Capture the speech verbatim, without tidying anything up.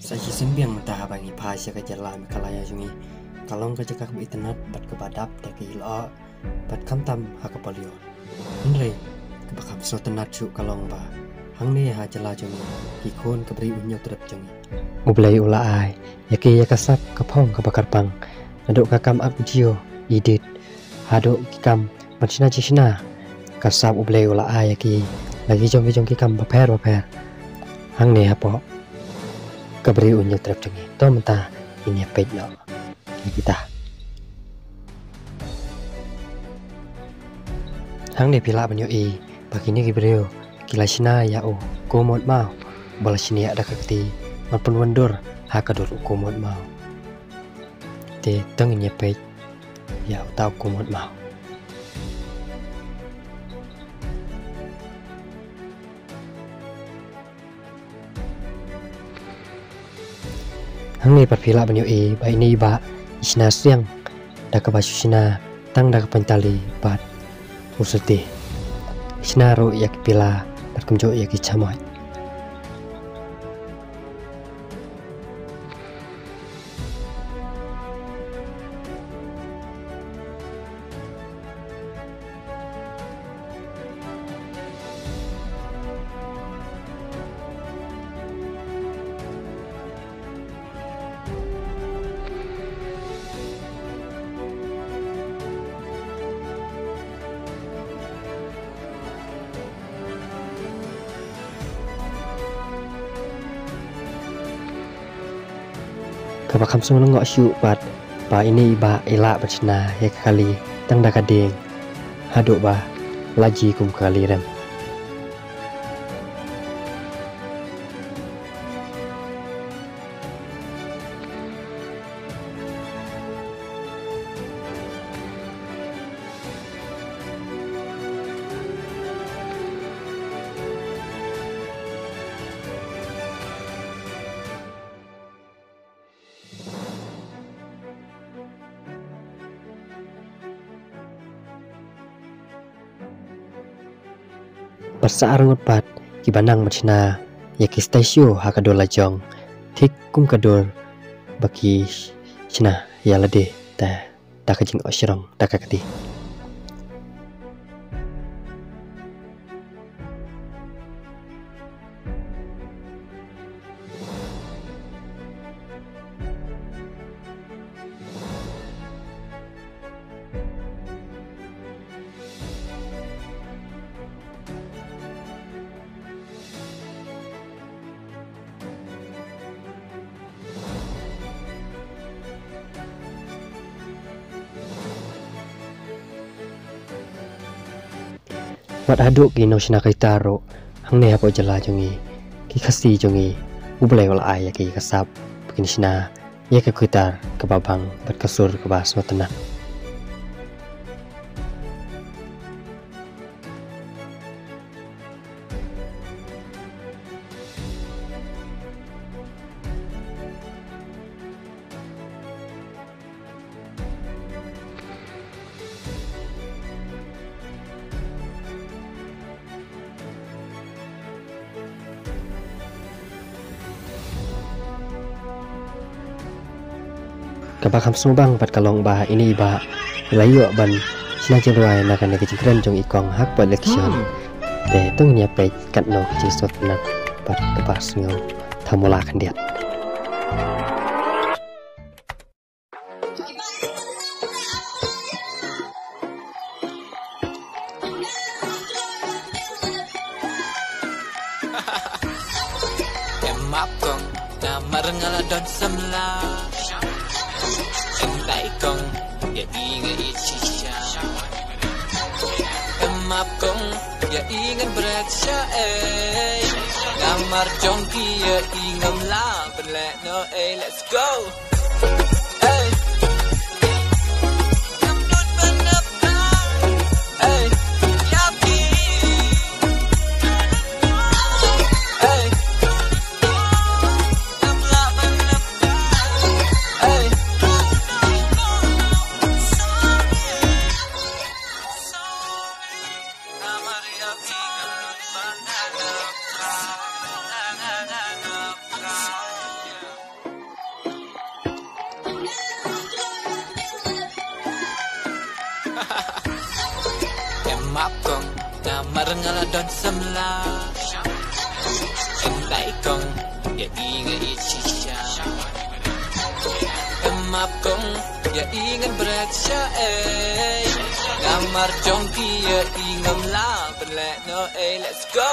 Sa shisien biang mynta haba ngi phai sha ka jylla Meghalaya jong ngi, ka long ka jaka kaba itynnad bad kaba dap da ka ïing lyoh bad khamtam ha ka polio. Hynrei kaba kham sngewtynnad shuh ka long ba hangne ha jylla jong ngi, ki khun ka Bri U Hynñiewtrep jong ngi, U Blei u la ai ïa ki ïa ka sap ka phong kaba kyrpang, naduh ka kam ap jio, edit, haduh ki kam ban shna jingshna. Ka sap U Blei u la ai ïa ki la ki jong ki jong ki kam bapher bapher. Hangne hapoh ka Bri U Hynñiewtrep jong ngi. To mynta ngin ïa peit noh ïa kita. Hangne phi lah ban ïohi ba kine ki briew ki la shna ïa u Kmut Maw ba la shniah da ka kti ban pynwandur ha ka dur u Kmut Maw. Te to ngin ïa peit ïa uta u Kmut Maw. Hangne pat phi lah ban ïohi ba ine i bah i shna siang da kaba shu shna tang da ka paintali bad u syrti. I shna ruh ïa ki pila bad kumjuh ïa ki chamoit. Kaba kham sngewlyngngoh shuh pat ba ine i bah i lah ban shna ïa ka kali tang da ka dieng haduh ba la ji kum ka kali rem. Bad sa arngut pat kiba nang ban shna ïa ki statue ha ka dur lajong, thik kum ka dur ba ki shna ïa lade da, da ka jingohshrong da ka kti. Wat haduh ki nongshna guitar ruh hangne hapoh jylla jong ngi, ki Khasi jong ngi, U Blei u la ai ïa ki ka sap ba kin shna ïa ka guitar kaba bang bad ka sur kaba sngewtynnad. Kaba kham sngewbang pat ka long ba ine i bah i la ïoh ban shna jingrwai na kane ka jingkren jong i kong ha ka election. Hmm. Te to ngin ïa peit katno ka jingsngewtynnat bad kaba sngew thamula khyndiat. Em map kong, namar nga la don samla. Em dei kong, ïa i nga i shisha. Em map kong, ïa i ngan bret sha ei. Namar jong ki ïa i ngam lah ban leh noh ei. Let's go. Hey. Ap kong, namar nga la don samla. Em lai kong, ïa i nga ïeit shisha. Em ap kong, ïa i ngan bret sha ei. Namar jong ki ïa i ngam lah ban leh noh ei, let's go.